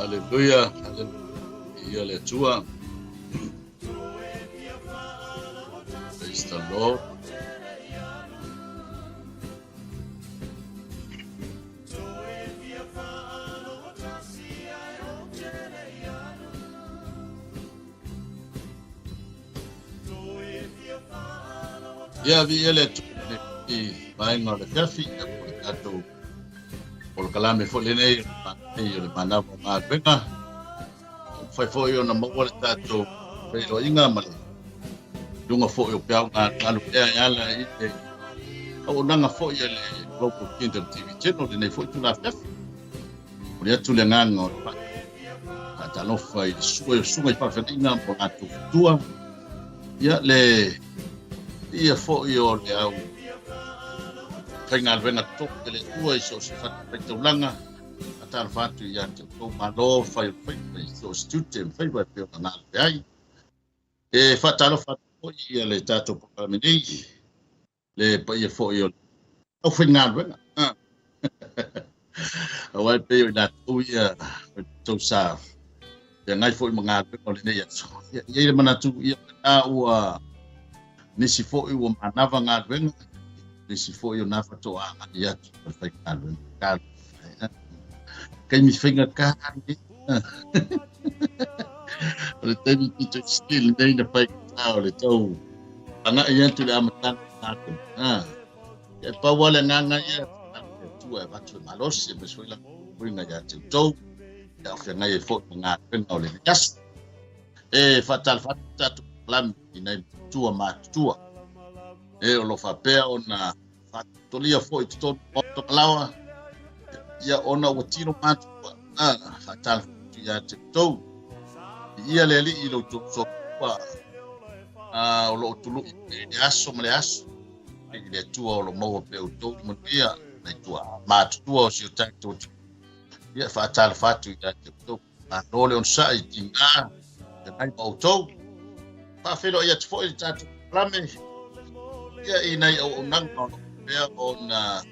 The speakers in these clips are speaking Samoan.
Haleluia, haleluia. Ia le Atua. Praise the Lord. Ia viia le Atua i vaega o le afiafi, ia po le tatou polokalame foi lenei o le manava o galuega. Mafai foi ona maua le tatou feiloaiga ma le luga foi o peau galugalu pea e ala i le auaunaga foi a le Global Kingdom TV Channel lenei foi itula afiafi. Momoli atu le agaga o le faatalofa i le sua o susuga i faafeagaiga ma o latou faletua. Ia le ia foi o le au faigaluega totofi a le Atua i so o se fatafaitaulaga. Faatalofa atu ia te outou malo fai o le faiva i so o se tiute ma faiva e pei ona galulue ai. E faatalofa atu foi ia le tatou polokalame nei, le paia foi o le aufaigaluega. Aua e pei o i latou ia o i latou sa feagai foi ma galuega o lenei aso. Ia, e i ai le manatu, ia, na ua nisi foi ua manava galuega, nisi foi o na faatoa agai atu i le faigaluega. Taimi faigata lenei. O le taimi pito i sili lenei na faigata o le tau agai atu i le amataga o galuega. E pau lava le agaga ia, le Atua e avatu le malosi, aemaise foi lana puipuiga ia te outou, ia o feagai ai foi ma galuega o lenei aso. E faatalofa atu le tatou polokalame i nai matua matutua, e o lo o faapea ona faatolia foi i totonu o Maota Malaoa, ia ona ua tino matua, faatalofa atu ia te outou. Viia le Alii i lo outou soifua, o lo o tului pea i le aso ma le aso. I le Atua o lo o maua pea outou le manuia, nai tuaa matutua o si o tatou atunuu. Ia, faatalofa atu ia te outou. Malo le onosai i tiga, feagai ma outou. Faafeiloai atu foi le tatou polokalame, ia i nai auaunaga o lo o pea ona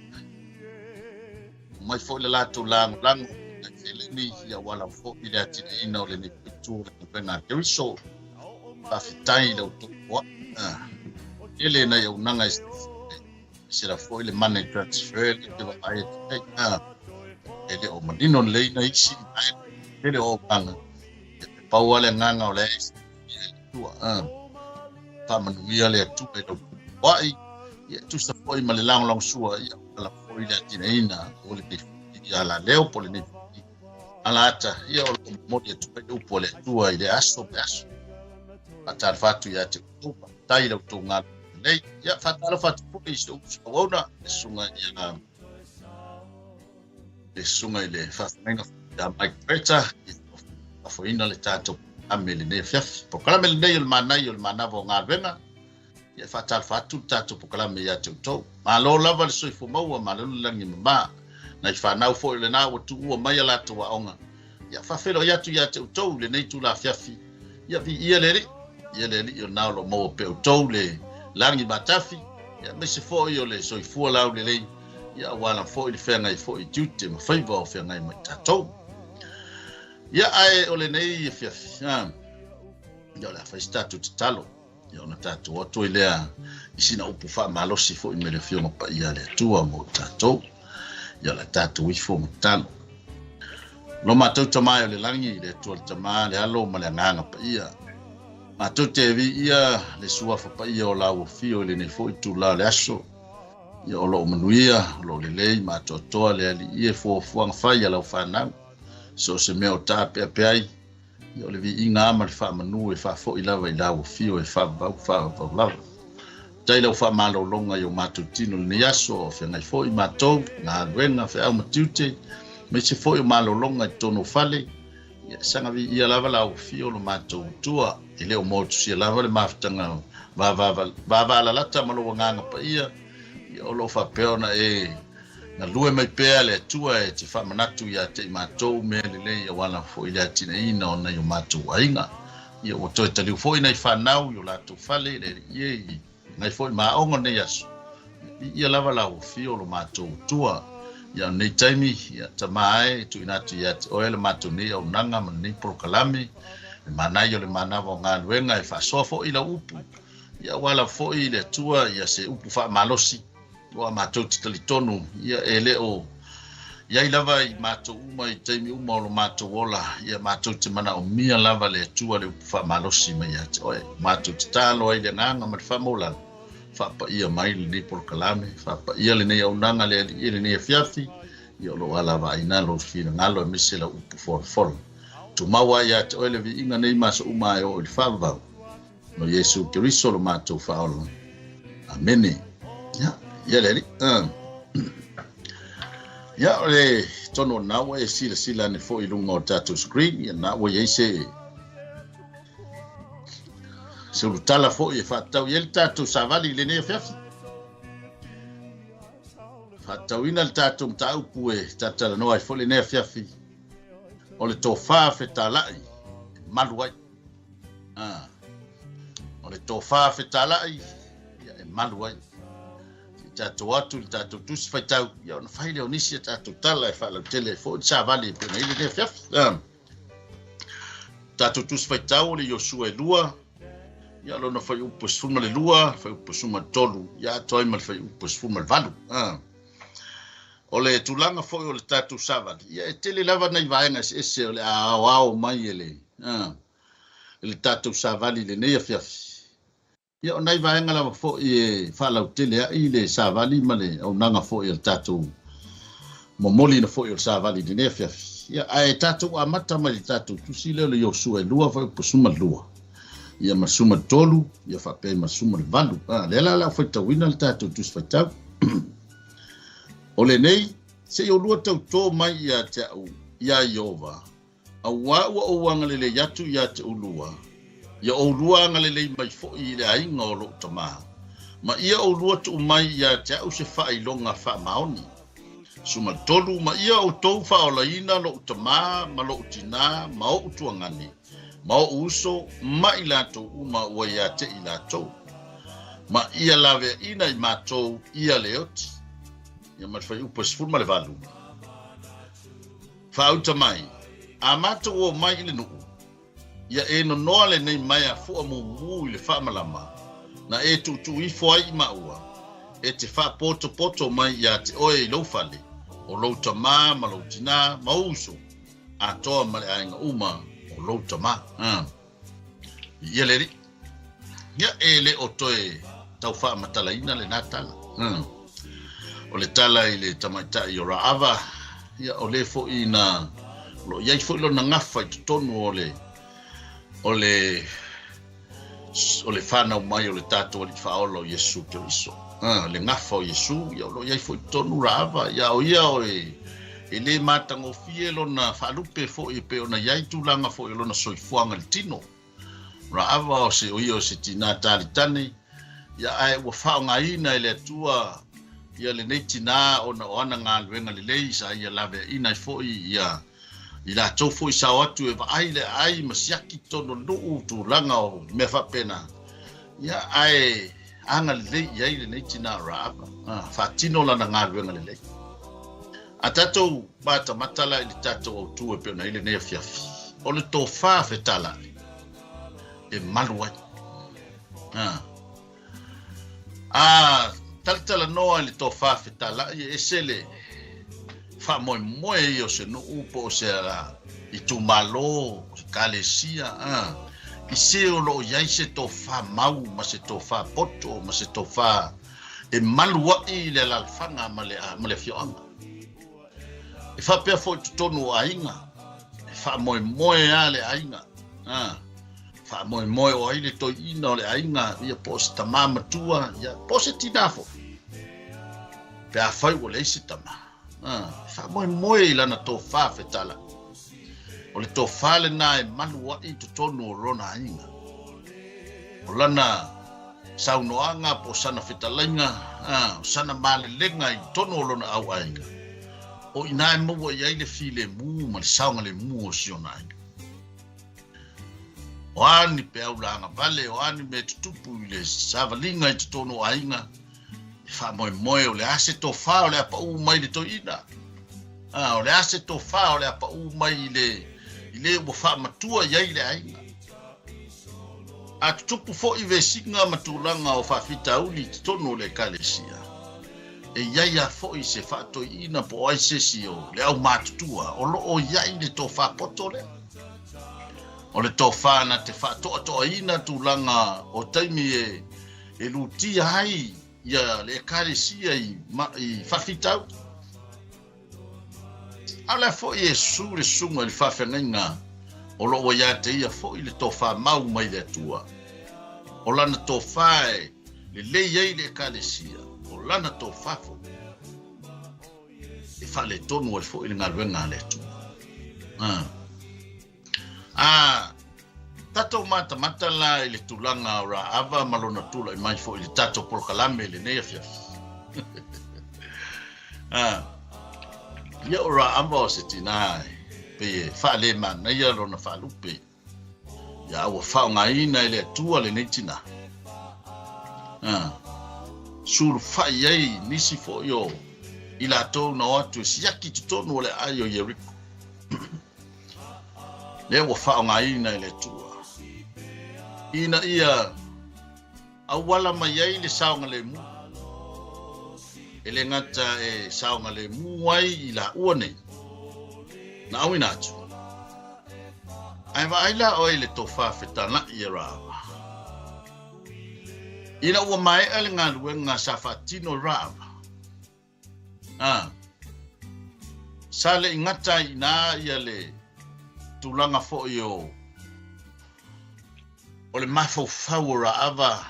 mai foi le latou lagolago nai seleni ia aua lava foi le atinaeina o lenei itu o le galuega a Keriso. Faafetai i la outou toa. Tele nai auaunaga e sela foi le money transfer le te vaai atu ai. E le o manino lelei nai isi vaega tele o auaunaga. E pau lava le agaga o le Atua. Faamanuia le Atua i la outou toai. Ia tusa foi ma le lagolagosua ia aua lava foi le atinaeina o lenei foi alaleo po o lenei foi alaata, ia o lo o momoli atu ai le upu a le Atua i lea aso ma le aso. Faatalofa atu ia te outou, faafetai i la outou galuega lelei. Ia, faatalofa atu foi i si ou uso auauna, le susuga ia le susuga i le faafeagaiga ia Mike Bretta, ia faafoeina le tatou polokalame i lenei afiafi. Polokalame lenei o le manaia o le manava o galuega, ia faatalofa atu le tatou polokalame ia te outou. Malo lava le soifua maua, malo le lagi e mama. Nai fanau foi o lena ua tuua mai a latou aoga, ia faafeiloai atu ia te outou i lenei itula afiafi. Ia viia le Alii, viia le Alii o lena o lo o maua pea outou le lagi matafi, ia aemaise foi o le soifua laulelei, ia aua lava foi le feagai foi i tiute ma faiva o feagai ma i tatou. Ia ae o lenei afiafi, ia o le a fai se tatou tatalo. Ia ona tatou o atu ai lea i sina upu faamalosi foi mai le Afioga Paia a le Atua mo tatou. Ia o le a tatou ifo ma tatalo. Lo matou Tama e o le lagi, le Atua le Tama, le Alo ma le Agaga Paia. Matou te viia le suafa paia o lau afio i lenei foi itula o le aso. Ia o lo o manuia, o lo o lelei ma atoatoa le Alii e fuafuaga fai a lau fanau. So o se mea o taapeape ai, Ia o le viiga lava ma le faamanu e faafoi lava i lau afio e faavavau faavavau lava. Faafetai i lau faamalologa i o matou tino i lenei aso, o feagai foi matou, galuega, feau ma tiute, aemaise foi o malologa i totonu o fale. Ia saga viia lava lau afio lo matou Atua, e le o motusia lava le mafutaga vavalalata ma lou agaga paia, ia o lo o faapea ona e Galue mai pea le Atua e te faamanatu ia te i matou mea lelei auala foi le atinaeina o nai o matou aiga. Ia ua toe taliu foi nai fanau i o latou fale le Alii e i nai foi ma aoga o lenei aso. Ia viia lava lau afio lo matou Atua. Ia o lenei taimi, ia Tamā e, e tuuina atu ia te Oe le matou nei auaunaga ma lenei polokalame, le manaia o le manava o galuega e faasoa foi lau upu, ia aua lava foi le Atua ia se upu faamalosi, aua matou te talitonu, ia e le o i ai lava i matou uma i taimi uma o lo matou ola, ia matou te manaomia lava le Atua le upu faamalosi mai ia te Oe. Matou te tatalo ai i le agaga ma le faamaulalo, faapaia mai lenei polokalame, faapaia lenei auaunaga le Alii i lenei afiafi, ia o lo o alavaaina lou finagalo aemaise lau upu folafola. Tumau ai ia te oe le viiga nei ma aso uma e oo i le faavavau. No Iesu Keriso lo matou faaola. Amene. Ia, ia le Alii. Ia, o le tonu o lena ua e silasila ane foi i luga o le tatou screen, ia lena ua i ai se se ulutala foi e faatatau i ai le tatou savali i lenei afiafi. Faatatauina le tatou mataupu e talatalanoa ai foi lenei afiafi, o le tofa fetalai e malu ai. Ah. O le tofa fetalai ia, e malu ai. Se i tatou atu i le tatou tusi faitau, ia ona fai lea o nisi a tatou tala e faalautele ai foi le savali e pei ona i ai lenei afiafi. Ah. Tatou tusi faitau o le Iosua e 2, ia lona fuaiupu e 12, fuaiupu 13, ia atoa ai ma le fuaiupu e 18. Ah. O le tulaga foi o le tatou savali, ia e tele lava nai vaega eseese o le a aoao mai e le, ah, e le tatou savali i lenei afiafi. Ia o nai vaega lava foi e faalautele ai le savali ma le auaunaga foi a le tatou momoliina foi o le savali i lenei afiafi. Ia ae tatou amata mai le tatou tusi lea o le Iosua e 2 fuaiupu 12. Ia ma 13, ia faapea ma 18. Ah, lea la o le a ou faitauina le tatou tusi faitau. O lenei, se i oulua tautō mai ia te au iā Ieova, Auā ua ou agalelei atu ia te oulua, ia oulua agalelei mai foi i le aiga o lou tamā, ma ia oulua tuu mai ia te au se faailoga faamaoni. 13 ma ia outou faaolaina lou tamā ma lou tinā ma ou tuagane, ma ou uso, ma i latou uma ua ia te i latou. Ma ia laveaina i matou ia le oti. Ia ma le fuaiupu e 18. Faauta mai, A matou o mai i le nuu, ia e nonoa lenei maea fua mumu i le faamalama, na e tuutuu ifo ai i maua, e te faapotopoto mai ia te oe i lou fale, o lou tamā ma lou tinā ma ou uso, atoa ma le aiga uma o lou tamā. Ia le alii. Ia e le o toe tau faamatalaina lenā tala. O le tala i le tamaitai o Raava, ia o le foi na o lo o i ai foi lona gafa i totonu o le o le o le fanau mai o le tatou Alii Faaola o Iesu Keriso. Le gafa o Iesu, ia o lo o i ai foi i totonu Raava, ia o ia o e e le matagofie lona faalupe foi e pei ona i ai tulaga foi o lona soifuaga i le tino. Raava o se o ia o se tinā talitane, ia ae ua faaaogaina e le Atua ia lenei tinā ona o ana galuega lelei sa ia laveaina ai foi ia i latou foi sa o atu e vaai le aai ma siaki totonu o le nuu tulaga o mea faapena. Ia ae agalelei i ai lenei tinā o Raava, faatino lana galuega lelei. A tatou matamata la i le tatou autū e pei ona i ai lenei afiafi, o le tofa fetalai e malu ai. A talatalanoa i le tofa fetalai e ese le faamoemoe ia o se nuu po o se itumalo, ekalesia, i se o lo o i ai se tofa mau ma se tofa poto ma se tofa e malu ai i le alaalafaga ma le, ma le afioaga. E faapea foi i totonu o aiga, e faamoemoe lava le aiga, a, faamoemoe o ai le toeaina o le aiga, ia po o se tamā matua, ia po o se tinā foi. Pe afai ua leai se tama, a, e faamoemoe i lana tofa fetalai. O le tofa lenā e malu ai i totonu o lona aiga. O lana saunoaga po o sana fetalaiga, o sana malelega i totonu o lona au aiga, o i inā e maua i ai le filemu ma le saogalemu o si ona aiga. O a ni peau lagavale, o a ni mea tutupu i le savaliga i totonu o aiga, e faamoemoe o le a se tofa o le a paū mai i le toeaina. A o le a se tofā o le a paʻū mai i le i le ua faamatua i ai le aiga. A tutupu foi vesiga ma tulaga o faafitauli i totonu o le Ekalesia, e i ai lava foi se faatoiina po o ai se isi o le aumatutua o lo o i ai le tofā poto lea. O le tofā na te faatoatoaina tulaga o taimi e e lutia ai ia le Ekalesia i, i faafitauli. A o le a foi e susu le susuga i le faafeagaiga o lo o ua ia te ia foi le tofa mau mai le Atua. O lana tofa e lelei ai le Ekalesia, o lana tofa foi e faaletonu ai foi le galuega a le Atua. A, a tatou matamata la i le tulaga o Raava ma lona tulai mai foi i le tatou polokalame i lenei afiafi. A, ia o Raava o se tinā e pei e faalemanaia lona faalupe. Ia ua faaaogaina e le Atua lenei tinā. A, sulufai ai nisi foi o i latou na o atu e siaki i totonu o le aai o Ieriko. Lea ua faaaogaina e le Atua ina ia auala mai ai le saogalemu, e le gata e saogalemu ai i laua nei na auina atu, ae vaai la oe i le tofa fetalai e Raava. Ina ua maea le galuega sa faatino e Raava, A, sa le i gata ai i ina ia le tulaga foi o o le mafaufau o Raava.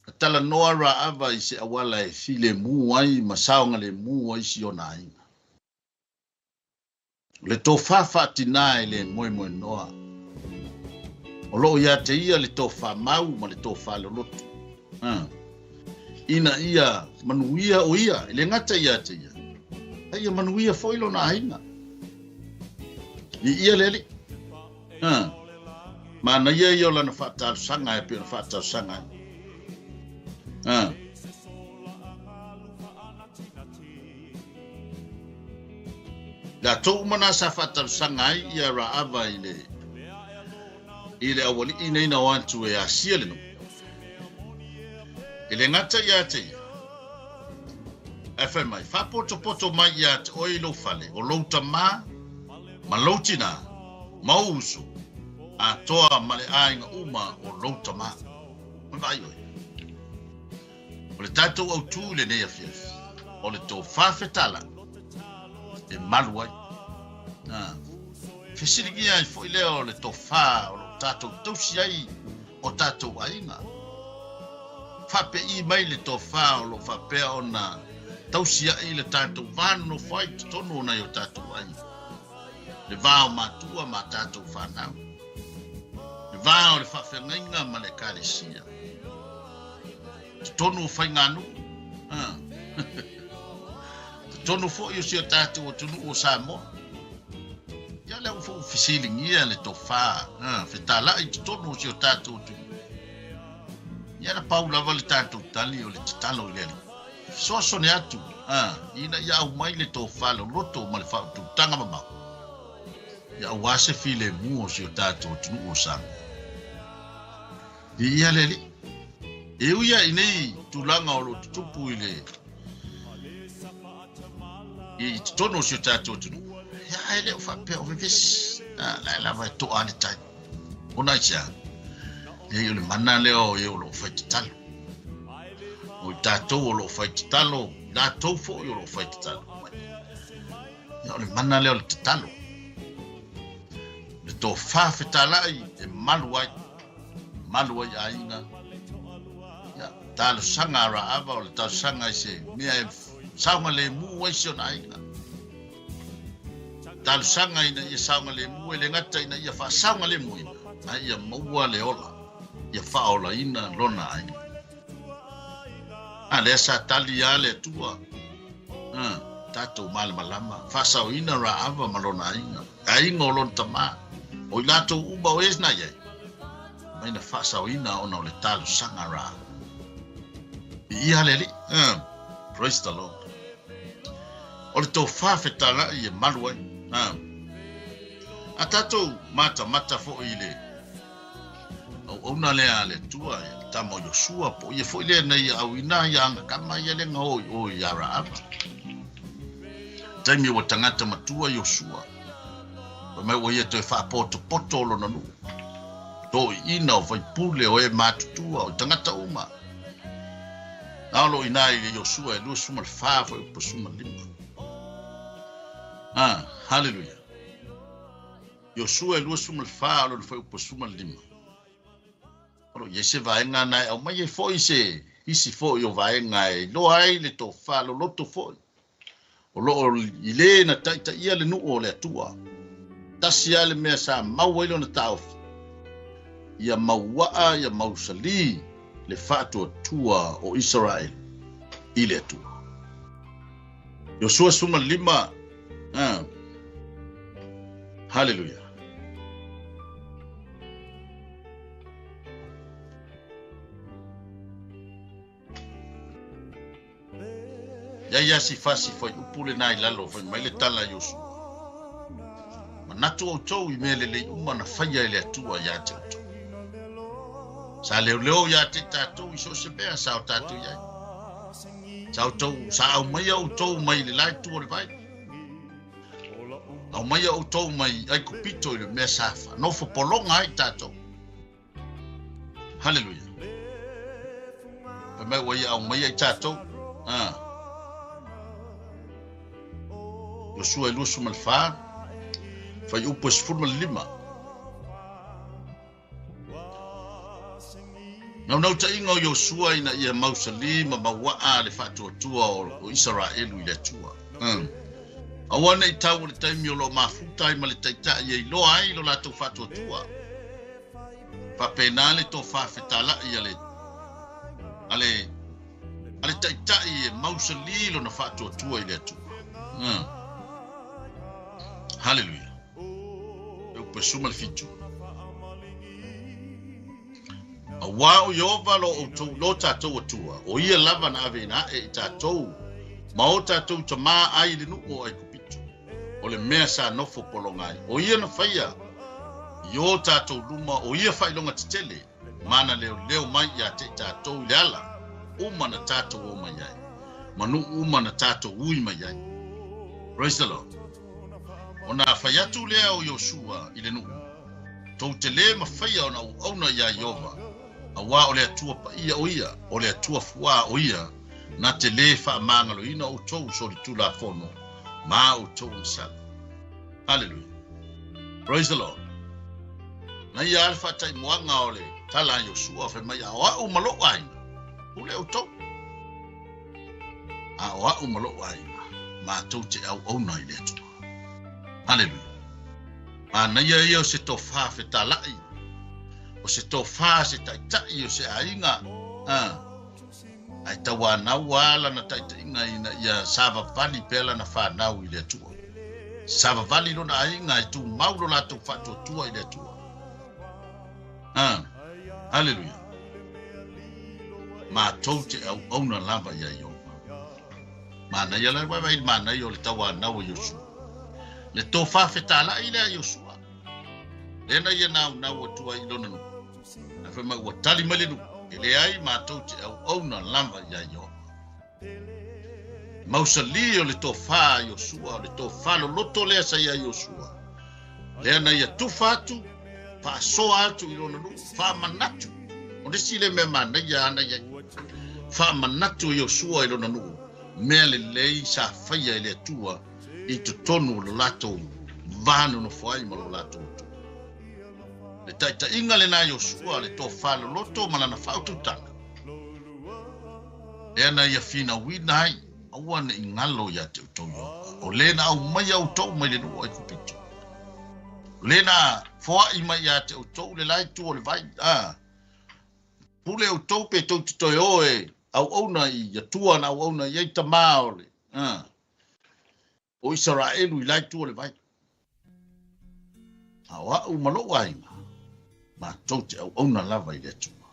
Na talanoa Raava i se auala e filemu ai ma saogalemu ai si ona aiga. O le tofa faatinā e le moemoenoa. O lo o ia te ia le tofa mau ma le tofa loloto. A. Ina ia manuia o ia, e le gata ia te ia, a ia manuia foi lona aiga. Viia le Alii. A. Manaia ia o lana faatalosaga e pei ona faatalosaga ai. A. Latou uma na sa faatalosaga ai ia Raava i le i le aualii nei na o atu e asia le nuu. E le gata ia te ia, ae fai mai, faapotopoto mai ia te oe i lou fale, o lou tamā ma lou tinā, ma ou uso, atoa ma le aiga uma o lou tamā. Mai vaai oe. O le tatou autū i lenei afiafi, o le tofa fetala e malu ai. A, fesiligia ai foi lea o le tofa o lo o tatou tausi ai o tatou aiga. Faapei mai le tofa o lo o faapea ona tausi ai le tatou va nonofo ai i totonu o nai o tatou aiga. Le va o matua ma tatou fanau. Le va o le faafeagaiga ma le ekalesia. Totonu o faiganuu. A. Totonu foi o si o tatou atunuu o Samoa. Ia lea ua foi fesiligia le tofa, a, fetalai i totonu o si o tatou atunuu. Ia na pau lava le tatou tali o le tatalo i le Alii. Fesoasoani atu, a, ina ia aumai le tofa loloto ma le faaututaga mamao. Ia aua se filemu o si o tatou atunuu o Samoa. Viia le Alii. E ui lava i nei tulaga o lo o tutupu i le i totonu o si o tatou atunuu, ia ae le o faapea o vevesi. A, la e lava e toa le tai. Ona aisea? Leai, o le mana lea o e o lo o fai tatalo. O i tatou o lo o fai tatalo, i latou foi o lo o fai tatalo mai. Ia, o le mana lea o le tatalo. Le tofa fetalai e malu ai. Malu ai aiga. Ia, talosaga a Raava o le talosaga i se mea e saogalemu ai si ona aiga. Talosaga ina ia saogalemu e le gata ina ia faasaogalemuina, a ia maua le ola, ia faaolaina lona aiga. A lea sa tali lava le Atua, a, tatou malamalama, faasaoina Raava ma lona aiga, aiga o lona tamā, o i latou uma o e na i ai, mai na faasaoina ona o le talosaga a Raava. Viia le Alii. Praise the Lord. O le tofa fetalai e malu ai. A, a tatou matamata foi i le auauna lea a le Atua ia le tama o Iosua, po o ia foi lea na ia auina ia agakama ia lea na o i o i Araava. Taimi ua tagata matua Iosua, fai mai ua ia toe faapotopoto o lona nuu, toiina o faipule o e matutua o tagata uma. Na o loo ina i le Iosua e 24 foi upu 15. Ah, haleluia. Iosua e 24 o lona foi upu 15. O loo i ai se vaega na e aumai ai foi se isi foi o vaega e iloa ai le tofa loloto foi. O loo i le na taitaia le nuu o le Atua. Tasi lava le mea sa mau ai lona taofi, ia mauaa ia mausali le faatuatua o Isaraelu i le Atua. Iosua 15, ah, haleluia. Ia ia si fasi fuaiupu lena i lalo, fai mai le tala a Iosua. Manatu outou i mea lelei uma na faia e le Atua ia te outou. Sa leoleo ia te tatou i so o se mea sa o tatou i ai. Sa outou, sa aumaia outou mai le la itu o le vai. Aumaia outou mai Aikupito i le mea sa nofo pologa ai tatou. Haleluia. Fai mai ua ia aumaia i tatou. Ah. Iosua e 24, fai upu e 15. Naunautaiga o Iosua ina ia mausali ma mauaa le faatuatua o Isaraelu i le Atua. Aua ne i tau o le taimi o lo o mafuta ai ma le taitai e iloa ai lo latou faatuatua. Faapena le tofa fetalai a le, a le, a le taitai e mausali lona faatuatua i le Atua. Haleluia. E upu e 17. Auā o Ieova lo outou, lo tatou Atua, o ia lava na aveina aʻe i tatou ma o tatou tamā ai i le nuu o Aikupito, o le mea sa nofo pologa ai. O ia na faia i o tatou luma o ia faailoga tetele, ma na leoleo mai ia te i tatou i le ala uma na tatou o mai ai, ma nuu uma na tatou ui mai ai. Praise the Lord. Ona fai atu lea o Iosua i le nuu, Tou te lē mafaia ona auauna iā Ieova, auā o le Atua paia o ia, o le Atua fuā o ia, na te lē faamagaloina outou solitulafono ma outou agasala. Haleluia. Praise the Lord. Na ia a le faataimuaga o le tala a Iosua fai mai, a o a'u ma lo'u aiga, pule outou. A o a'u ma lo'u aiga, matou te auauna i le Atua. Haleluia. Manaia ia o se tofa fetalai, o se tofa se taitai o se aiga, a, ae tauanau a lana taitaiga ina ia savavali pea lana fanau i le Atua. Savavali lona aiga e tumau lo latou faatuatua i le Atua. A, haleluia. Matou te auauna lava iā Ieova. Manaia la, vaivai le manaia o le tauanau o Iosua. Le tofa fetalai lea a Iosua. Lea na ia naunau atu ai i lona nuu. Ae fai mai ua tali mai le nuu, e leai matou te auauna lava iā Ieova. Mausali o le tofa a Iosua, o le tofa loloto lea sa iā Iosua. Lea na ia tufa atu, faasoa atu i lona nuu, faamanatu. O le isi lea mea manaia ana i ai. Faamanatu o Iosua i lona nuu, mea lelei sa faia e le Atua i totonu o lo latou va nonofo ai ma lo latou Atua. Le taitaiga lena Iosua, le tofa loloto ma lana faaututaga. Lea na ia finauina ai, aua ne i galo ia te outou Ieova, o le na aumaia outou mai le nuu o Aikupito. O le na foai mai ia te outou le la itu o le vai. A, pule outou pe tou te toe o e auauna i Atua na auauna i ai tamā o le, a, o Isaraelu i la itu o le vai. A o a'u ma lo'u aiga, matou te auauna lava i le Atua.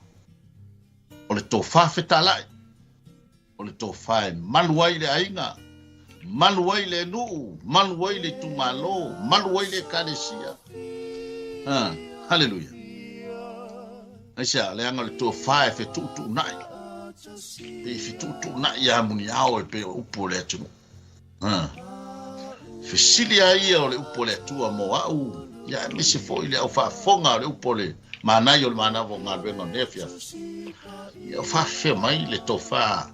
O le tofa fetalai, o le tofa e malu ai le aiga, Malu ai le nuu, malu ai le itumalo, malu ai le ekalesia. Haleluia. Aisea? Leaga o le tofa e fetuutuunai, pe fetuutuunai ia muniao e pei o upu o le atunuu. Fesili a ia o le upu o le Atua mo au, ia aemaise foi le au faafofoga o le upu o le manaia o le manava o galuega o lenei afiafi. Ia o faafefea mai le tofa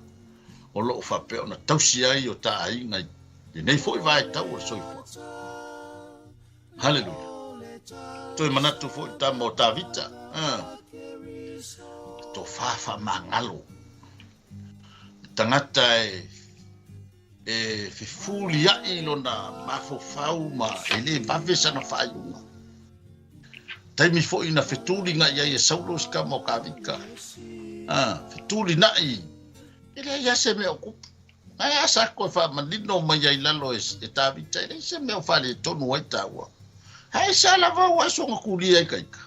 o lo o faapea ona tausi ai o ta aiga i lenei foi vaitau o le soifua. Haleluia. Toe manatu foi i tama o Tavita. Tofa faamagalo. Tagata e e fefulia'i lona mafaufau ma e lē vave sana faaiuga. Taimi foi na fetuliga'i ai e Saulo si tama o Tavita, a fetulina'i, e leai lava se mea o tupu. Ae a sa toe faamanino mai ai i lalo e Tavita, e leai se mea o faaletonu ai taua. Ae sa lava ua soga tulia ai ka ita.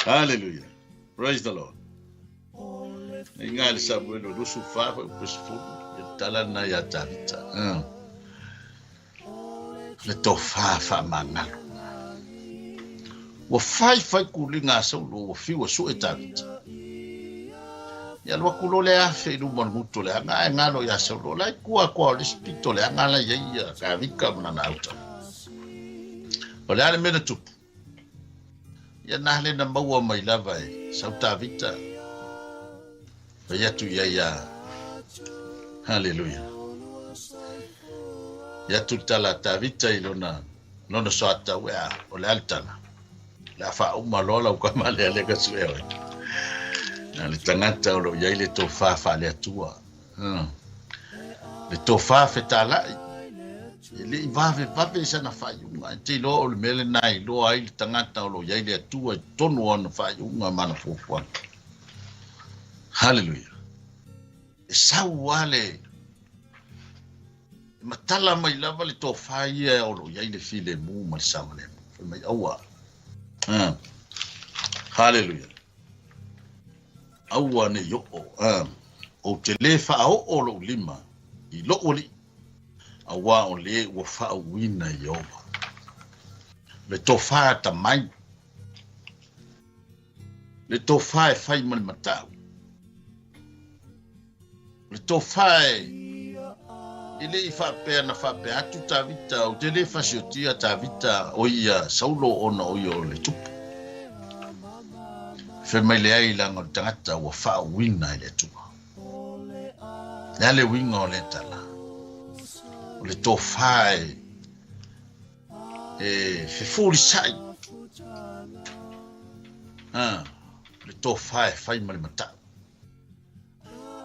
Hallelujah. Praise the Lord. Inga le Samuel o lusu fa foi o sefulu e tala na ia Tavita. Le tofa faamagalo. Ua fai fai kuliga a Saulo ua fiu e sue Tavita. Ia alu atu loa le afe i luma o le gutu o le aga ae galo ia Saulo la e tua atu lava o le isi pito o le aga la e i ai ia Tavita ma lana autafa. O le a le mea na tupu? Ia na le na maua mai lava e sau Tavita. Fai atu ia ia. Haleluia. Ia atu le tala a Tavita i lona lona soatau e a, o le a le tala. Le a faauma loa lau tama lea lea ka sue oe. Na le tagata o lo o i ai le tofa faale-Atua. Le tofa fetalai, e le i vavevave sana faaiuga. E te iloa o le mea lena e iloa ai le tagata o lo o i ai le Atua i totonu o ana faaiuga ma ana fuafuaga. Haleluia. E sau lava le e matala mai lava le tofa ia o lo o i ai le filemu ma le saogalemu. Fai mai, aua. Haleluia. Aua ne i oo, ou te lē faaoo lou lima i lou alii, auā o lē ua faauuina e Ieova. Le tofa atamai, le tofa e fai ma le matau, le tofa e e le i faapea na faapea atu Tavita, ou te lē fasiotia Tavita o ia Saulo ona o ia o le tupu. Fai mai leai leaga o le tagata ua faauuina e le Atua. Le a le uiga o lea tala? O le tofa e e fefulisai. Ah, le tofa e fai ma le matau.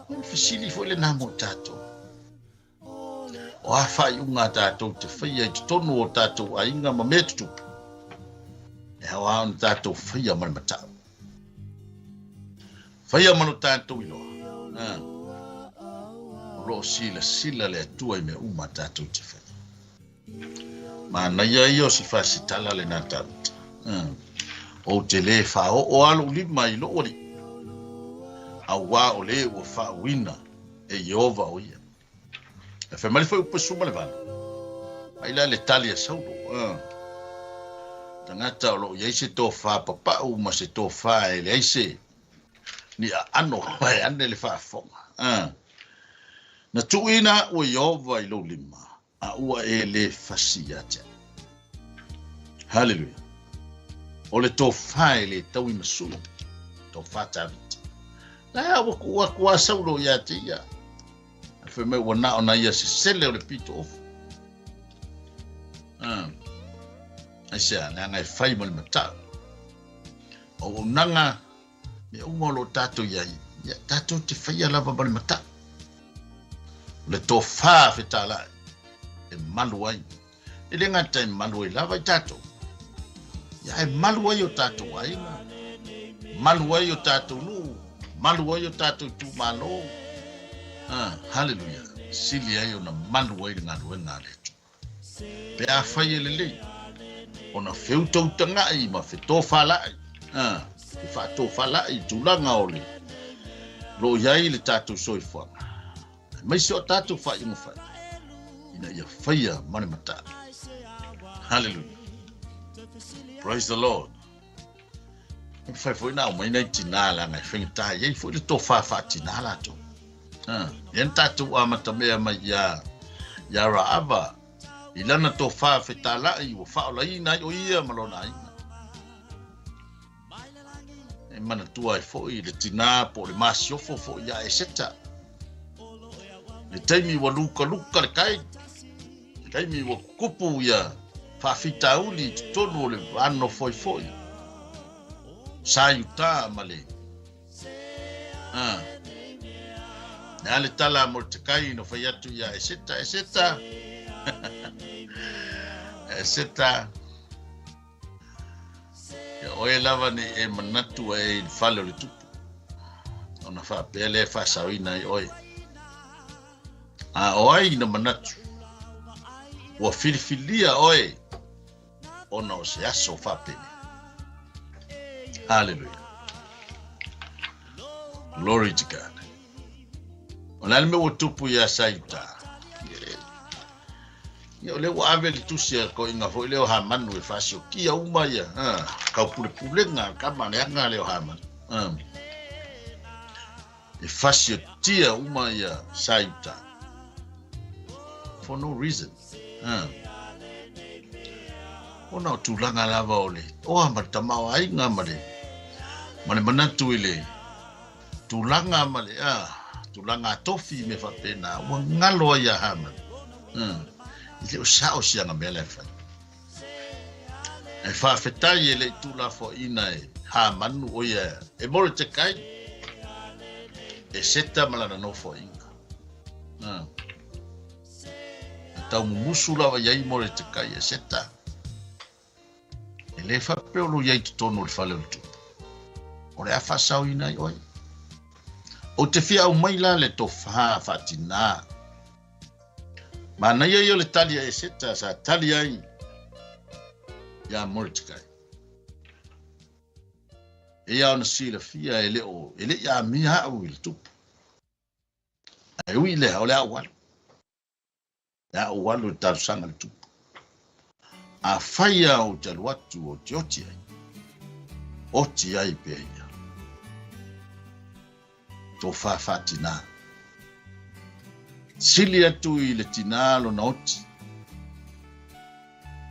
O le fesili foi lena mo tatou. O a faaiuga a tatou te faia i totonu o tatou aiga ma mea tutupu, e ao lava ona tatou faia ma le matau. Faia ma lo tatou iloa. O lo o silasila le Atua i mea uma a tatou te faia. Manaia ia o si fasitala lena Tavita. Ou te lē faaoo lava lou lima i lou alii, auā o lē ua faauuina e Ieova o ia. Ae fai mai foi upu e 18, Mai la le tali a Saulo, Tagata o lo o i ai se tofa papau ma se tofa e leai se ni aano vaeane le faafofoga. Na tuuina au e Ieova i lou lima, a ua e lē fasi ia te au. Haleluia. O le tofa e lē tauimasui, tofa Tavita. La ua tuu atu a Saulo ia te ia. Ae fai mai ua na o na ia sesele o le pito ofu. Ah. Aisea, leaga e fai ma le matau. O auaunaga, mea uma o lo o tatou i ai, ia, tatou te faia lava ma le matau. O le tofa fetalai e malu ai. E le gata e malu ai lava i tatou, ia e malu ai o tatou aiga, malu ai o tatou nuu, malu ai o tatou itumalo. Ah, haleluia. Sili ai ona malu ai le galuega a le Atua. Pe afai e lelei ona feutautaga'i ma fetofala'i, e faatofala'i i tulaga o le lo o i ai le tatou soifuaga. Aemaise o a tatou faaiuga fai, ina ia faia ma le mataala. Hallelujah. Praise the Lord. E mafai foi ona aumai nai tinā leaga e faigata e i ai foi le tofa faatinā latou. Ah, ia na tatou amatamea mai iā iā Raava i lana tofa fetalai ua faaolaina ai o ia ma lona aiga. E manatua ai foi le tinā po o le masiofo foi iā Eseta. Le taimi ua lukaluka le kai, le taimi ua kukupu ia faafitauli i totonu o le vanofoifoi sa i uta ma le a le a le tala a Moretekai na fai atu iā Eseta, Eseta, Eseta, Ia oe lava nei e manatu e i le fale o le tupu, ona faapea lea e faasaoina ai oe. A o ai na manatu, ua filifilia oe ona o se aso faapenei. Haleluia. Glory to God. O le a le mea ua tupu iā Saiuta? Ia, o lea ua ave le tusi a le toeaina foi lea o Hamanu e faasiokia uma ia taupulepulega a le tama leaga lea o Hamanu. E fasiotia uma ia Saiuta. For no reason. Ona o tulaga lava o le oa ma le tamaoaiga ma le ma le manatu i le tulaga ma le a tulaga a tofi me faapena ua galo ai ia Haman. I le o sao siana mea lea fai. E faafetai e le i tuulafoaiina e Hamanu o ia e Moretekai e seta ma lana nofoaiga. Na taumumusu lava i ai Moretekai e seta. E le faapea o lo i ai totonu o le fale o le tupu. O le a faasaoina ai oe. Ou te fia aumai la le tofa faatinā. Manaia ia o le tali a Eseta sa tali ai iā Moretekai. E ia ona silafia e le o e le i amia au i le tupu. Ae ui i lea, o le a ou alu. Le a ou alu e talosaga le tupu. Afai a ou te alu atu ou te oti ai, oti ai pea ia. Tofa faatinā. Sili atu i le tinā lona oti,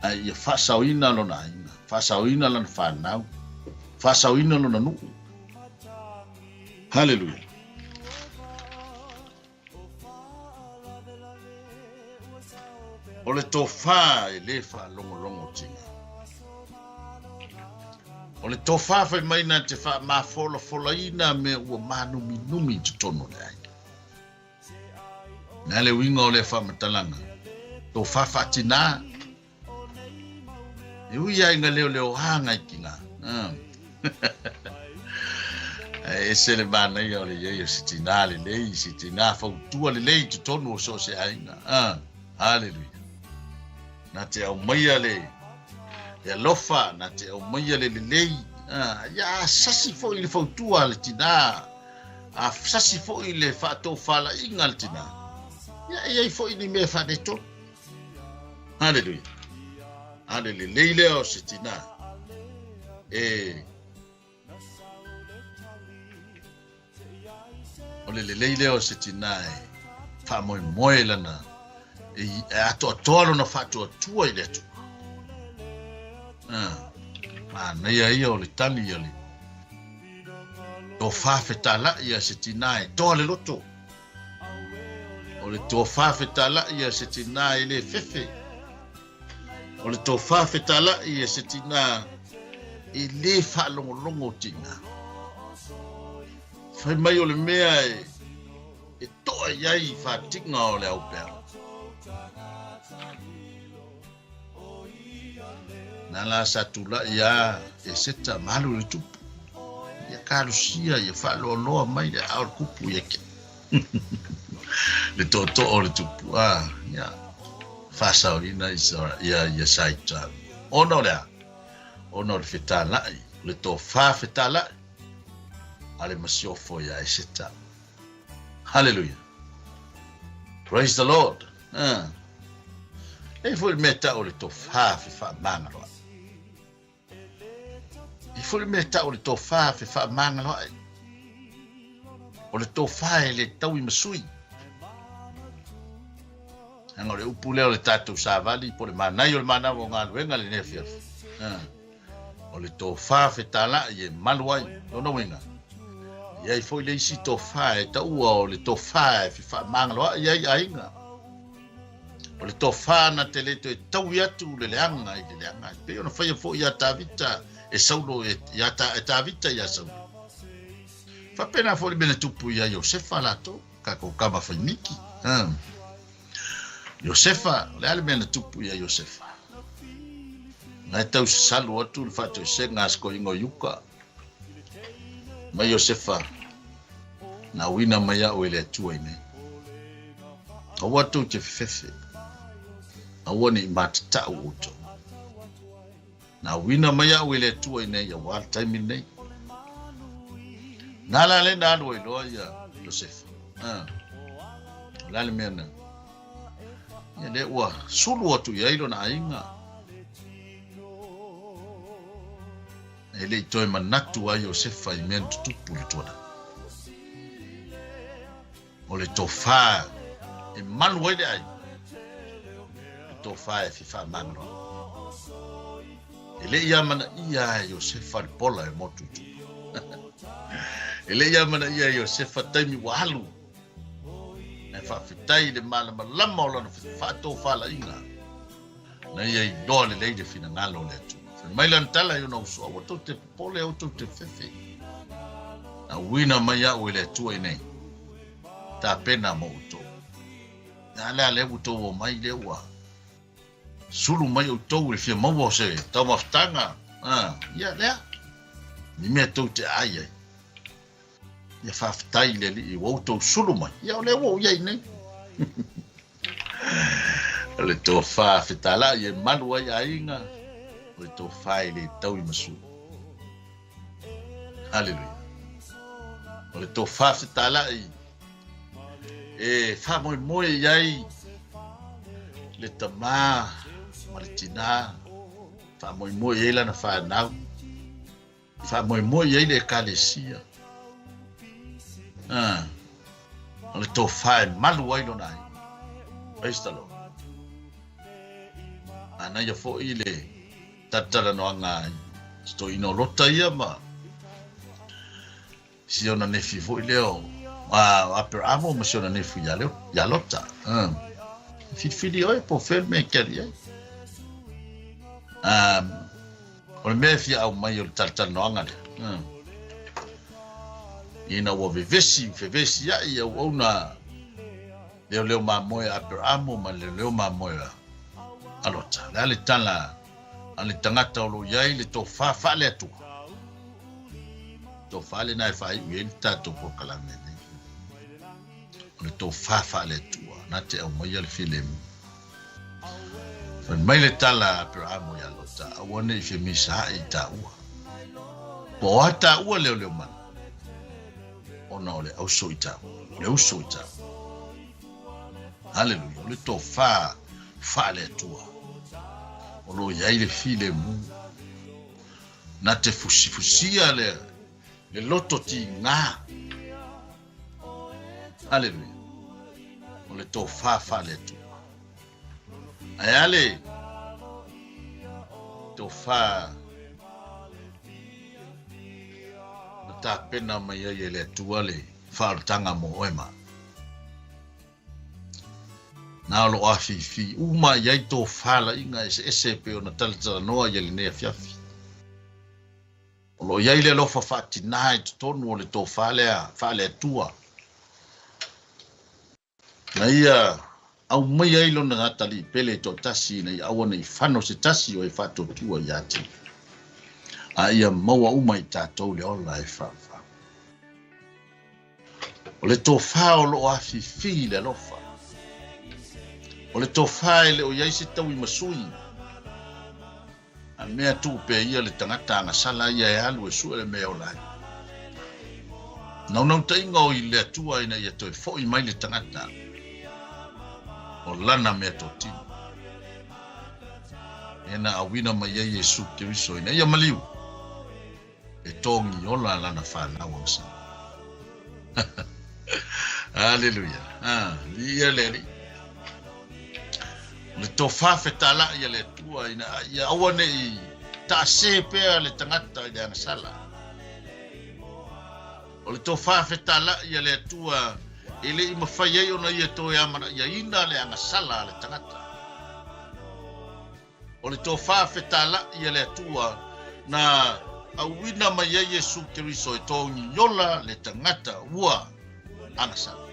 ae ia faasaoina lona aiga, faasaoina lana fanau, faasaoina lona nuu. Haleluia. O le tofa e le faalogologo tina. O le tofa fai mai na te faamafolafolaina mea ua mānuminumi i totonu o le aiga. Le a le uiga o lea faamatalaga? Tofa faatinā. E ui lava ina leoleoa nai tina. Ae ese le manaia o le i ai o se tinā lelei, se tinā fautua lelei i totonu o so o se aiga. Haleluia. Na te aumaia le, le alofa, na te aumaia le lelei. Ia sasi foi le fautua a le tinā, a sasi foi le faatofalaiga a le tinā. Ia e i ai foi ni mea faaletonu. Haleluia. A le lelei lea o se tinā e O le lelei lea o se tinā e faamoemoe lana e atoatoa lona faatuatua i le Atua. Ah, manaia ia o le tali a le tofa fetalai a se tinā e toa le loto. O le tofa fetalai a se tinā e le fefe. O le tofa fetalai a se tinā e le faalogologo tinā. Fai mai o le mea e, e toa i ai fatiga o le aupeau. Na la sa tulai a e seta malu le tupu. Ia kalusia ia faaloaloa mai le ao le kupu ia ke. Le tootoo o le tupu. Ah, ia. Faasaoina ia ia saita. Ona o le a? Ona o le fetalai, le tofa fetalai a le masiofo ia Eseta. Haleluia. Praise the Lord. Ah. E foi le mea tau o le tofā fefaamagaloa'i. E foi le mea tau o le tofā fefaamagaloa'i. O le tofā e le taui ma sui. Leaga o le upu lea o le tatou savali po o le manaia o le manava o galuega lenei afiafi. Ah. O le tofā fetala'i e malu ai. Lona uiga, e i ai foi le isi tofā e taua o le tofā e fefaamagaloa'i ai aiga. O le tofā na te le toe taui atu le leaga i le leaga. E pei ona faia foi iā Tavita e Saulo, iā e Tavita iā Saulo. Faapena foi le mea na tupu iā Iosefa latou, tatou tama fai miki. Iosefa, o le a le mea na tupu iā Iosefa? Na e tau sasalu atu le faatoesega a si toeaina o Iuta mai Iosefa, na uina mai au e le Atua i nei. Aua tou te fefefe, aua ne i matatau outou. Na uina mai au e le Atua i nei auā le taimi lenei. Na la le na alu ai loa ia Iosefa. Ah. O le a le mea na? Ia lea ua sulu atu i ai lona aiga. E le i toe manatu a Iosefa i mea na tutupu i le tuanai. O le tofā e malu ai le aiga, le tofā e fefaamagaloa'i. E le i amanaia e Iosefa le pola e motu i tua. E le i amanaia e Iosefa taimi ua alu. Ae faafetai i le malamalama o lana faatofalaiga na ia iloa lelei le finagalo o le Atua. Fai mai lana tala i ona uso, Aua tou te popole, aua tou te fefe. Na uina mai au e le Atua i nei, tapena mo outou. A lea lea ua outou omai lea ua sulu mai outou i le fia maua o se taumafataga. Ah, ia lea, ni mea tou te ai ai. Ia faafetai i le Alii ua outou sulu mai. Ia o lea ua ou i ai nei. O le tofa fetalai e malu ai aiga, o le tofa e le tau i masui. Haleluia. O le tofa fetalai e faamoemoe i ai le tamā ma le tinā, faamoemoe i ai lana fanau. Faamoemoe i ai le Ekalesia. Ah, o le tofa e malu ai lona aiga. Praise the Lord. Manaia foi le talatalanoaga i si toeaina o Lota ia ma si ona nefi foi lea o Aperamo ma si ona nefu ia, Leo, ia Lota. Filifili oe po o fea le mea e ke alu i ai. O le mea e fia aumai o le talatalanoaga lea, ina ua vevesi fevesiaʻi auauna leoleo mamoe a Aperamo ma leoleo mamoe a Lota. O le a le tala a le tagata o lo o i ai le tofa faale-Atua? Tofa lena e faaiu i ai le tatou polokalame nei. O le tofa faale-Atua na te aumaia le filemu. Fai mai le tala a Aperamo iā Lota, Aua ne i femisaai i tāua. Po o a tāua leoleo mana? Ona o le auso i tāua. O le uso i tāua. Haleluia. O le tofa faale-Atua. O lo o i ai le filemu. Na te fusifusia le, le loto tigā. Haleluia. O le tofa faale-Atua. Ae a le tofa na tapena mai ai e le Atua le faaolataga mo oe ma au? Na o lo o afifi uma i ai tofalaiga eseese e pei ona talatalanoa i lenei afiafi. O lo o i ai le alofa faatinā i totonu o le tofa lea faale-Atua. Na ia aumaia ai lona atalii pele toatasi ina ia aua ne i fano se tasi o e faatuatua ia te ia, a ia maua uma i tatou le ola e faavavau. O le tofa o lo o afifi i le alofa. O le tofa e le o i ai se taui ma sui. A mea tuu pea ia le tagata agasala ia e alu e sue le mea e ola ai. Naunautaiga o i le Atua ina ia toe foi mai le tagata. O lana meatotino e na auina mai ai Iesu Keriso ina ia maliu e togi ola lana fanau agasala. Aleluia. Ah, viia le Alii. O le tofa fetalai a le Atua ina ia aua ne i taase pea le tagata i le agasala. O le tofa fetalai a le Atua e le i mafai ai ona ia toe amanaiaina le agasala a le tagata. O le tofa fetalai a le Atua na auina mai ai Iesu Keriso e togi ola le tagata ua agasala,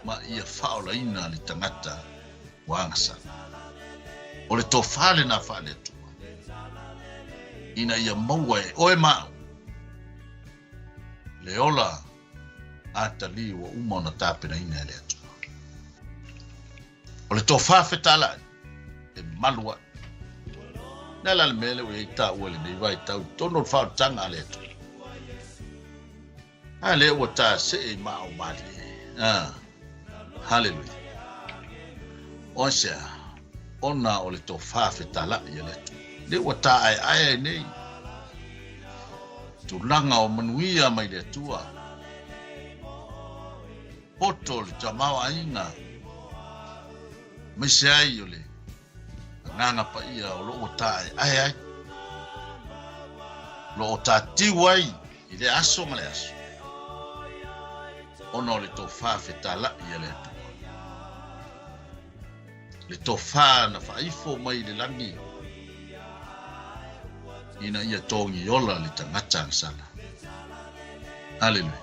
ma ia faaolaina le tagata ua agasala. O le tofa lena faale-Atua ina ia maua e oe ma au le ola atalii ua uma ona tapenaina e le Atua. O le tofa fetalai e malu ai. Le a la le mea lea ua i ai taua i lenei vaitau i totonu o le faaolataga a le Atua? A lea ua tasee i maa o malie. Ah, haleluia. O aisea? Ona o le tofa fetalai a le Atua. Lea ua taaeae ai nei tulaga o manuia mai le Atua. Poto le tamaoaiga aemaise ai o le Agaga Paia o lo o taaeae ai, o lo o tatiu ai i lea aso ma le aso, ona o le tofa fetalai a le Atua. Le tofa na faaifo mai i le lagi ina ia togi ola le tagata agasala. Aleluia.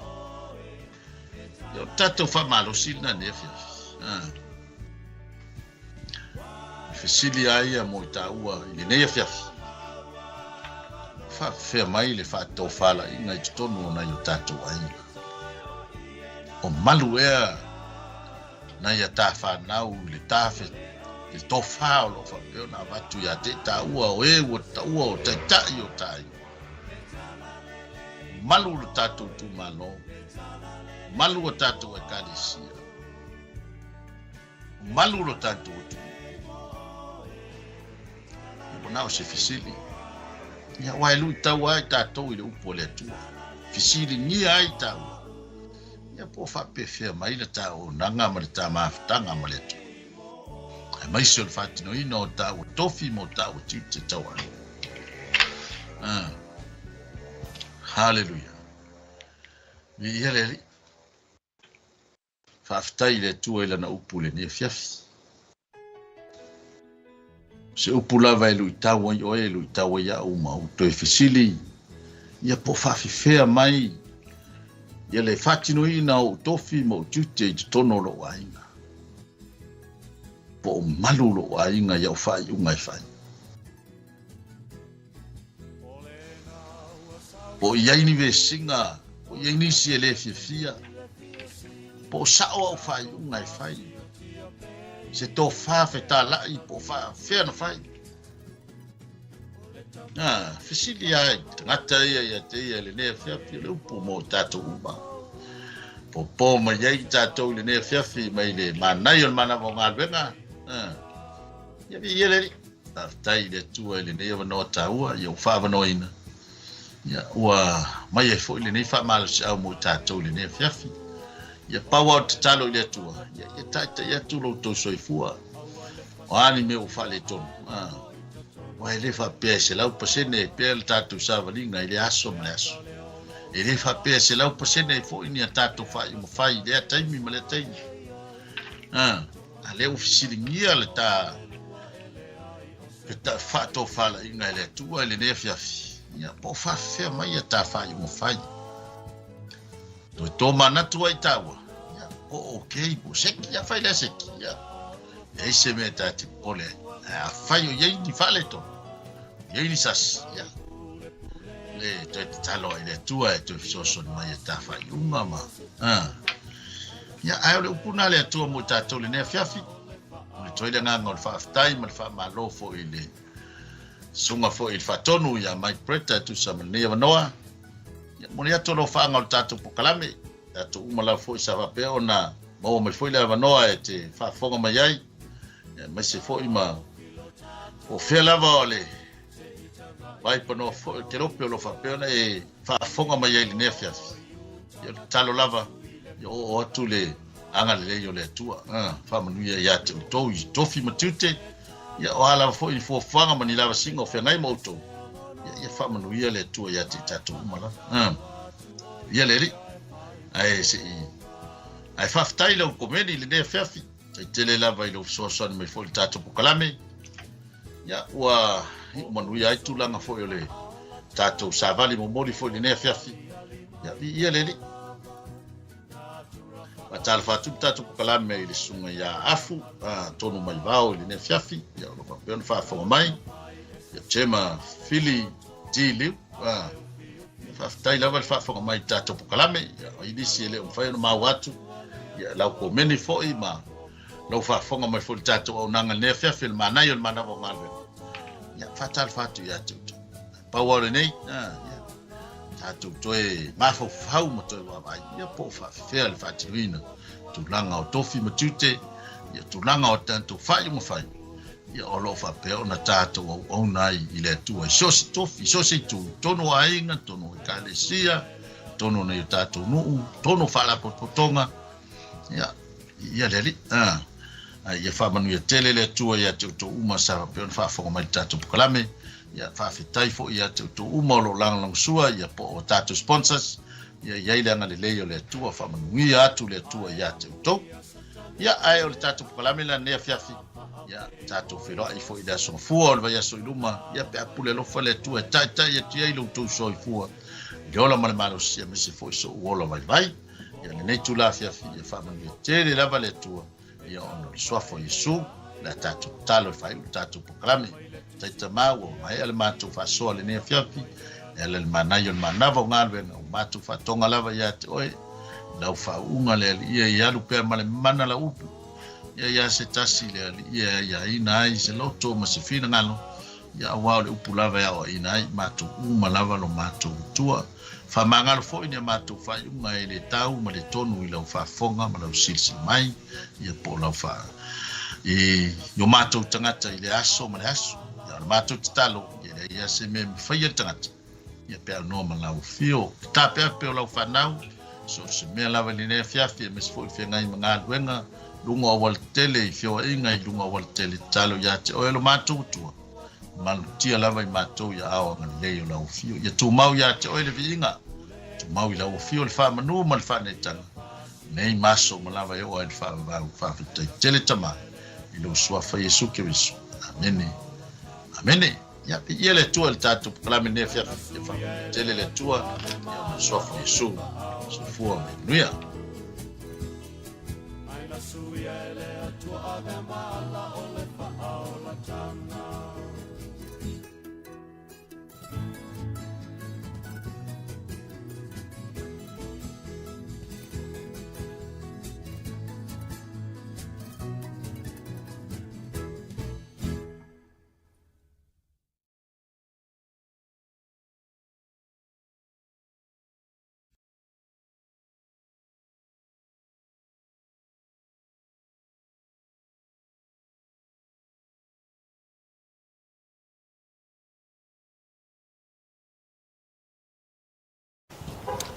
Ia, o le tatou faamalosi lena nei afiafi. Ah. Fesili a ia mo i tāua i lenei afiafi. Faafefea mai le faatofalaiga i totonu o nai o tatou aiga. O malu ea nai a tā whānau i le tāwhe, i le tōwhā o lo faapea ona avatu ia te tāua o e ua taua o taitai o tāiga. Malu lo tātou itumalo, malu o tātou ekalesia. Malu lo tatou atunuu. Ua na o se fesili. Ia, aua e luitau ai tatou i le upu a le Atua. Fesiligia ai taua. Ia, po o faapefea mai le ta auaunaga ma le ta mafutaga ma le Atua. Aemaise o le faatinoina o taua tofi ma o taua tiute taualo. Ah. Haleluia. Viia le Alii. Faafetai i le Atua i Lana upu i lenei afiafi. O se upu lava e luitau ai oe, e luitau ai au ma ou toe fesili, ia po o faafefea mai ia le faatinoina o ou tofi ma ou tiute i totonu o lou aiga. Po o malu lou aiga i au faaiuga e fai. Po o i ai ni vesiga, po o i ai nisi e le fiafia, po o sao au faaiuga e fai, se tofa fetalai po o faafefea na fai. Na, fesili ai tagata ia ia te ia i lenei afiafi o le upu mo tatou uma. Popo mai ai tatou i lenei afiafi mai le manaia o le manava o galuega. Ia viia le Alii. Faafetai i le Atua i lenei avanoa taua ia ua faaavanoaina, ia ua mai ai foi lenei faamalosiau mo i tatou i lenei afiafi. Ia pau lava o le tatalo i le Atua, ia ia taitai atu lo outou soifua. O a ni mea ua faaletonu, a, aua e le faapea e 100% ai pea le tatou savaliga i lea aso ma le aso. E le faapea e 100% ai foi ni a tatou faaiuga fai i lea taimi ma lea taimi. A, A lea ua fesiligia le ta faatofalaiga e le Atua i lenei afiafi, ia, po o faafefea mai a ta faaiuga fai. Toe tōmanatu ai tāua, ia, po o okay, po o seki, afai lea seki, ia, leai se mea ta te popole ai. Ae afai o i ai ni faaletonu, i ai ni sasi, ia, le toe tatalo ai i le Atua e toe fesoasoani mai e ta faaiuga ma, ah, Ia, ae o le upu lena a le Atua mo i tatou i lenei afiafi. Momoli atu ai le agaga o le faafetai ma le faamalo foi i le susuga foi i le faatonu ia Mike Bretta e tusa ma lenei avanoa. Ia, momoli atu alofaaga o le tatou pokalame, tatou uma lava foi sa faapea ona Maua mai foi le avanoa e te faafofoga mai ai, aemaise foi ma po o fea lava o le vaipanoa foi o le kelope o lo o faapea ona e faafofoga mai ai i lenei afiafi. Ia, o le tatalo lava, ia oooo atu le agalelei o le Atua, faamanuia ia te outou i tofi ma tiute, ia o a lava foi ni fuafuaga ma ni lavasiga o feagai ma outou, ia, ia faamanuia le Atua ia te i tatou uma lava. Ia le Alii, ae se i ae faafetai lau komeni i lenei afiafi, tai tele lava i lou fesoasoani mai foi i le tatou pokalame. Ia, ua iu manuia ai tulaga foi o le tatou savali momoli foi i lenei afiafi. Ia, viia le Alii. Faatalofa atu le tatou pokalame i le susuga ia Afu, tonu mai vao i lenei afiafi. Ia, o lo o faapea ona faafofoga mai. Ia, Chema Fili T. Liu. Faafetai lava le faafofoga mai i le tatou pokalame. Ia, o ai nisi e le o mafai ona maua atu. Ia, lau komeni foi ma lau faafofoga mai foi i le tatou auaunaga i lenei afiafi o le manaia o le manava o galuega. Ia, faatalofa atu ia te outou. Pau lava o lenei, ia, tatou toe mafaufau ma toe vaavaai, ia po o faafefea le faatinoina tulaga o tofi ma tiute, ia tulaga o tatou faaiuga fai, ia o lo o faapea ona tatou auauna ai i le Atua i so o se tofi, i so o se itu, i totonu o aiga, totonu o ekalesia, totonu o nai o tatou nuu, totonu o faalapotopotoga, ia, ia le Alii, a, ia faamanuia tele le Atua ia te outou uma sa faapea ona faafofoga mai i le tatou pokalame, ia faafetai foi ia te outou uma o lo o lagolagosua, ia po o tatou sponsors, ia i ai le agalelei o le Atua, faamanuia atu le Atua ia te outou. Ia, ae o le tatou pokalame la lenei afiafi, ia, tatou feiloai foi i le aso Gafua o le vaiaso i luma, ia, pe a pule alofa le Atua e taitai atu i ai lo outou soifua i le ola ma le malosi, aemaise foi so'u ola vaivai. Ia, lenei itula afiafi, ia faamanuia tele lava le Atua, ia, ona o le suafa o Iesu, o le a tatou tatalo e faaiu le tatou pokalame. Taitama, ua maea le matou faasoa lenei afiafi, e ala i le manaia o le manava o galuega, ua matou faatoga lava ia te oe, lau faauuga le Alii e alu pea ma le mana lau upu, ia ia se tasi le Alii e aiaina ai se loto ma se finagalo, ia aua o le upu lava e aoaina ai matou uma lava lo matou Atua. Faamagalo foi ni a matou faaiuga e le tau ma le tonu i lau faafofoga ma lau silasila mai, ia po o lau faa i o matou tagata i le aso ma le aso. Ia o le matou tatalo, ia leai lava se mea e mafaia le tagata, ia pe aunoa ma lau afio, le taapeape o lau fanau, so o se mea lava i lenei afiafi, aemaise foi feagai ma galuega, luga o aualatele i feoaiga i luga o aualatele, tatalo ia te oe lo matou Atua, malutia lava i matou i aao agalelei o lau afio. Ia tumau ia te oe le viiga, tumau i lau afio le faamanu ma le faaneetaga, nei ma aso uma lava e oo ai le faavavau. Faafetai tele Tama, i lou Suafa Iesu Keriso. Amene. Amene. Ia, viia le Atua i le tatou pokalame i lenei afiafi. Ia faamanuia tele le Atua i ona Suafa Iesu. Soifua ma ia manuia.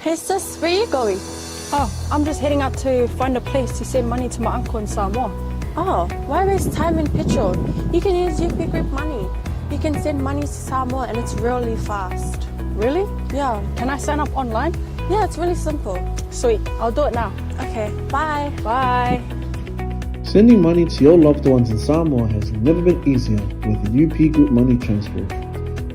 Hey sis, where are you going? Oh, I'm just heading out to find a place to send money to my uncle in Samoa. Oh, why waste time and petrol? You can use UP Group Money. You can send money to Samoa and it's really fast. Really? Yeah. Can I sign up online? Yeah, it's really simple. Sweet, I'll do it now. Okay, bye. Bye. Sending money to your loved ones in Samoa has never been easier with UP Group Money Transfer.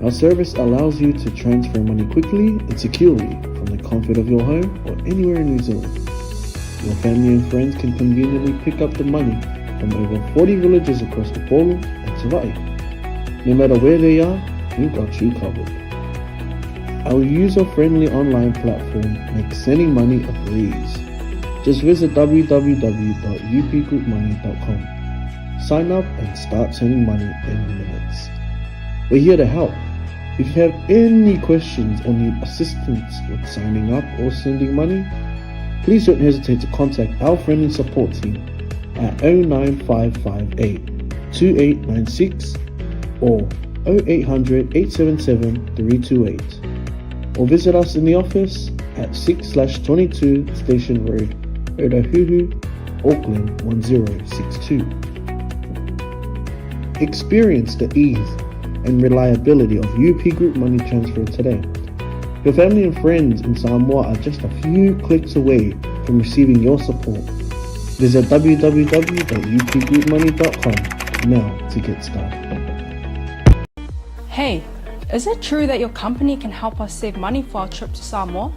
Our service allows you to transfer money quickly and securely from the comfort of your home or anywhere in New Zealand. Your family and friends can conveniently pick up the money from over 40 villages across Upolu and Savai'i. No matter where they are, we've got you covered. Our user-friendly online platform makes sending money a breeze. Just visit www.upgroupmoney.com. Sign up and start sending money in minutes. We're here to help. If you have any questions or need assistance with signing up or sending money, Please don't hesitate to contact our friendly support team at 09558 2896 or 0800 877 328 or visit us in the office at 6/22 Station Road, Otahuhu, Auckland 1062. Experience the ease and reliability of UP Group Money Transfer today. Your family and friends in Samoa are just a few clicks away from receiving your support. Visit www.upgroupmoney.com now to get started. Hey, is it true that your company can help us save money for our trip to Samoa?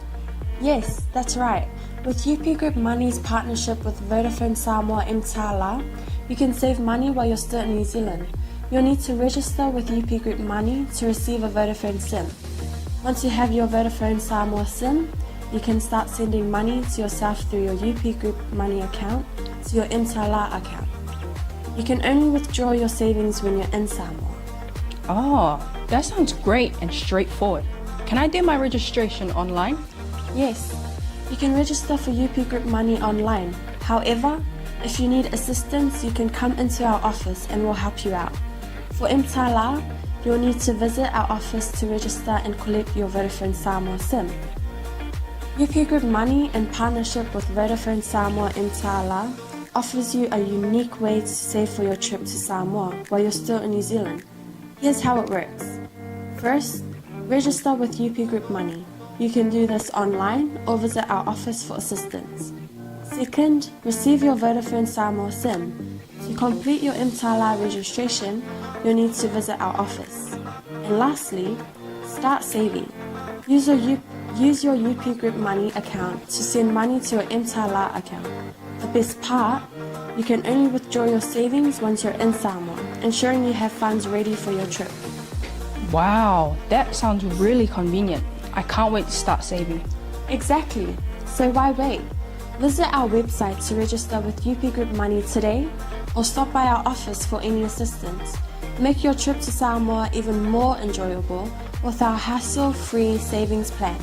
Yes, that's right. With UP Group Money's partnership with Vodafone Samoa mTala, you can save money while you're still in New Zealand. You'll need to register with UP Group Money to receive a Vodafone SIM. Once you have your Vodafone Samoa SIM, you can start sending money to yourself through your UP Group Money account to your mTala account. You can only withdraw your savings when you're in Samoa. Oh, that sounds great and straightforward. Can I do my registration online? Yes, you can register for UP Group Money online. However, if you need assistance, you can come into our office and we'll help you out. For mTala, you'll need to visit our office to register and collect your Vodafone Samoa SIM. UP Group Money, in partnership with Vodafone Samoa mTala, offers you a unique way to save for your trip to Samoa while you're still in New Zealand. Here's how it works. First, register with UP Group Money. You can do this online or visit our office for assistance. Second, receive your Vodafone Samoa SIM. To complete your mTala registration, you'll need to visit our office. And lastly, start saving. Use your UP Group Money account to send money to your mTala account. The best part, you can only withdraw your savings once you're in Samoa, ensuring you have funds ready for your trip. Wow, that sounds really convenient. I can't wait to start saving. Exactly. So why wait? Visit our website to register with UP Group Money today or stop by our office for any assistance. Make your trip to Samoa even more enjoyable with our hassle-free savings plan.